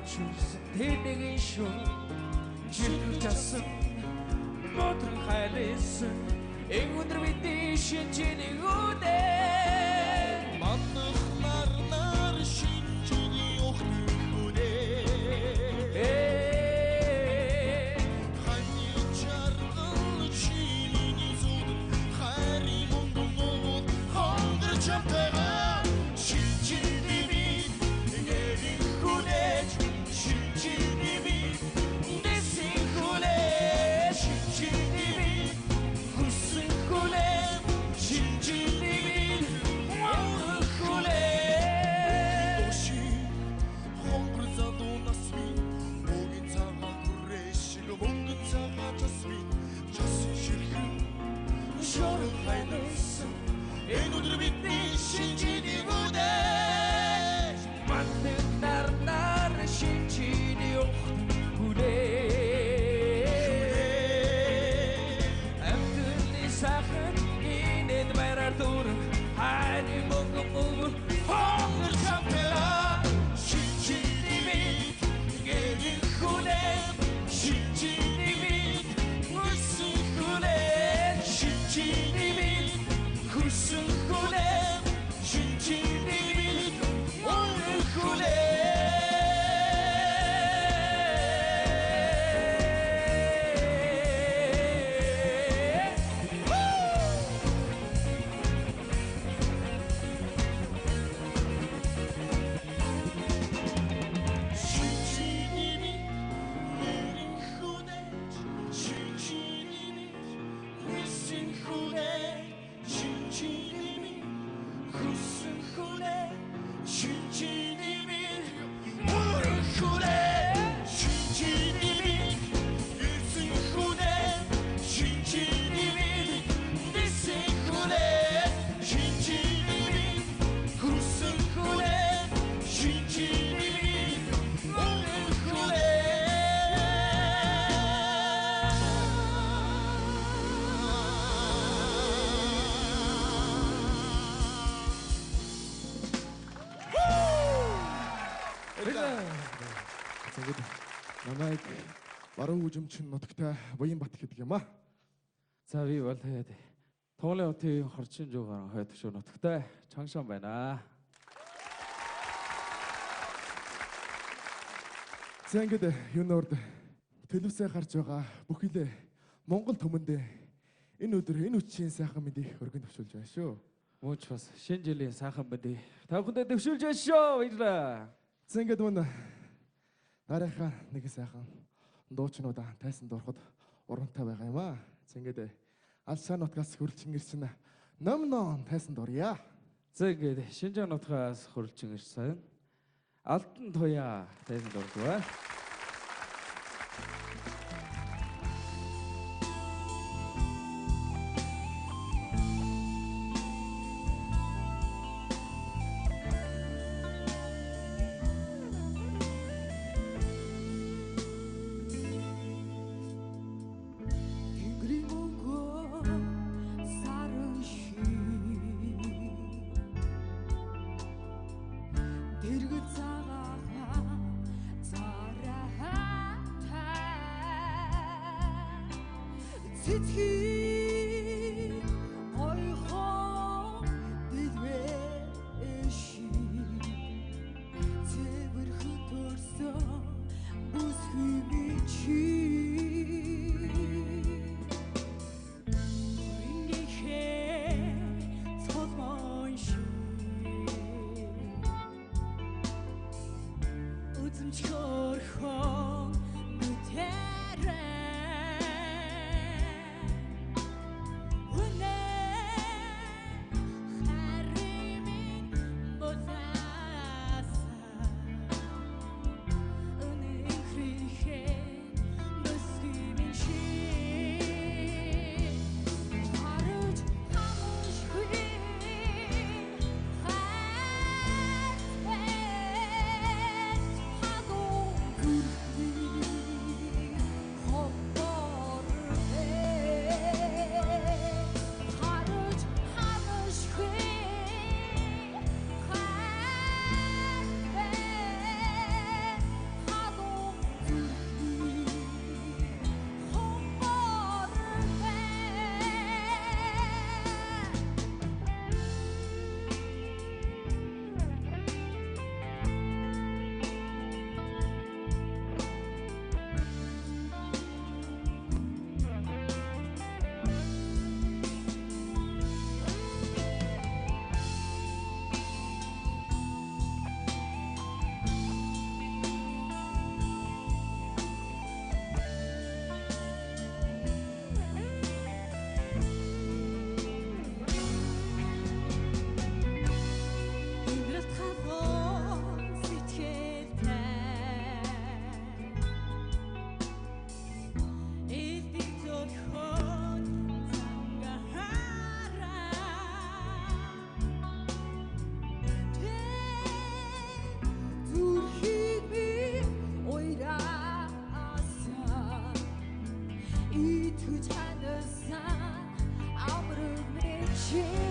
Шүнсэн тэнэгэн шүн жиргэж асан модрон хайлсан энэ өдөр бидний шинжиний үдэ Манах нарнаар шинжиний ухтын хүнээ Ханы чаргал чиний зүдэн хайрын мөнгөн уул хонгор чамтайгаа шинжиний бид гэрийн хүнээж шинжиний бид дэсэн хүлээ шинжиний бид хүссэн хүлээ шинжиний бид мөрөн хүлээ Доши хонгор залуу нас минь мөгийн цагаан хүрээ шиг мөнгөн цагаан час минь часын ширхэн шорон хайлсан энэ өдөр бидний шинжиний үдэ Мандаг нарнаар шинжиний ухт хүлээ Амьдралын сайхан инээд байраар дүүрэн хайрын мөнгөн өвөр хонгор чамтайгаа шинжиний бид гэрийн хүлээ шинжиний бид хүссэн хүлээ шинжиний бид хүссэн хүлээ шинжиний бид мөрөн хүлээ. Шинжиний бид нэрэн хүнэж шинжиний бид хүссэн хүнээ шинжиний бид хүссэн хүнээ шинжиний бид мөрөн хүнээ шинжиний бид ирсэн хүнээ шинжиний бид дэсэн хүнээ шинжиний бид хүссэн хүнээ шинжиний бид мөрөн хүнээ. За ингээд намайг баруун үжимчин нутагтай Буянбат гэдэг юм аа. За би бол тэгээд Монголын хотын хорчин жуугаар хойд төвшөө нутагтай Чаншан байна. За ингээд юунорд телевизээр гарч байгаа бүхэл Монгол түмэндээ энэ өдөр энэ үчийн сайхан мэндийг өргөн төвшүүлж байна шүү. Мөн ч бас шинэ жилийн сайхан мэндийг та бүхэндээ дэвшүүлж байна шүү. Баярлалаа. За ингээд мөн дарааийнхаа нэг сайхан дуучнуудаа тайсан дуурахад урамтай байгаа юм аа. За ингээд Алшаа нутгаас хөрөлчин ирсэн ном ном тайсан дуурья. За ингээд Шинжаан нутгаас хөрөлчин ирсэн Алтан туяа тайсан дуурж байна. Тэнгэрийн мөнгөн саран шиг дэргэд цагаахан царайтай цэцгийн ойхон дэлвэ шиг цэвэрхэн төрсөн бүсгүй минь чи. Ингэхээ цолмон шиг үзэмж хөрхөн нүтэрэ үнэ харимын босааса үнэнхрихээ бүсгүй минь чи харж хамшгүй хайртай хагуу Чи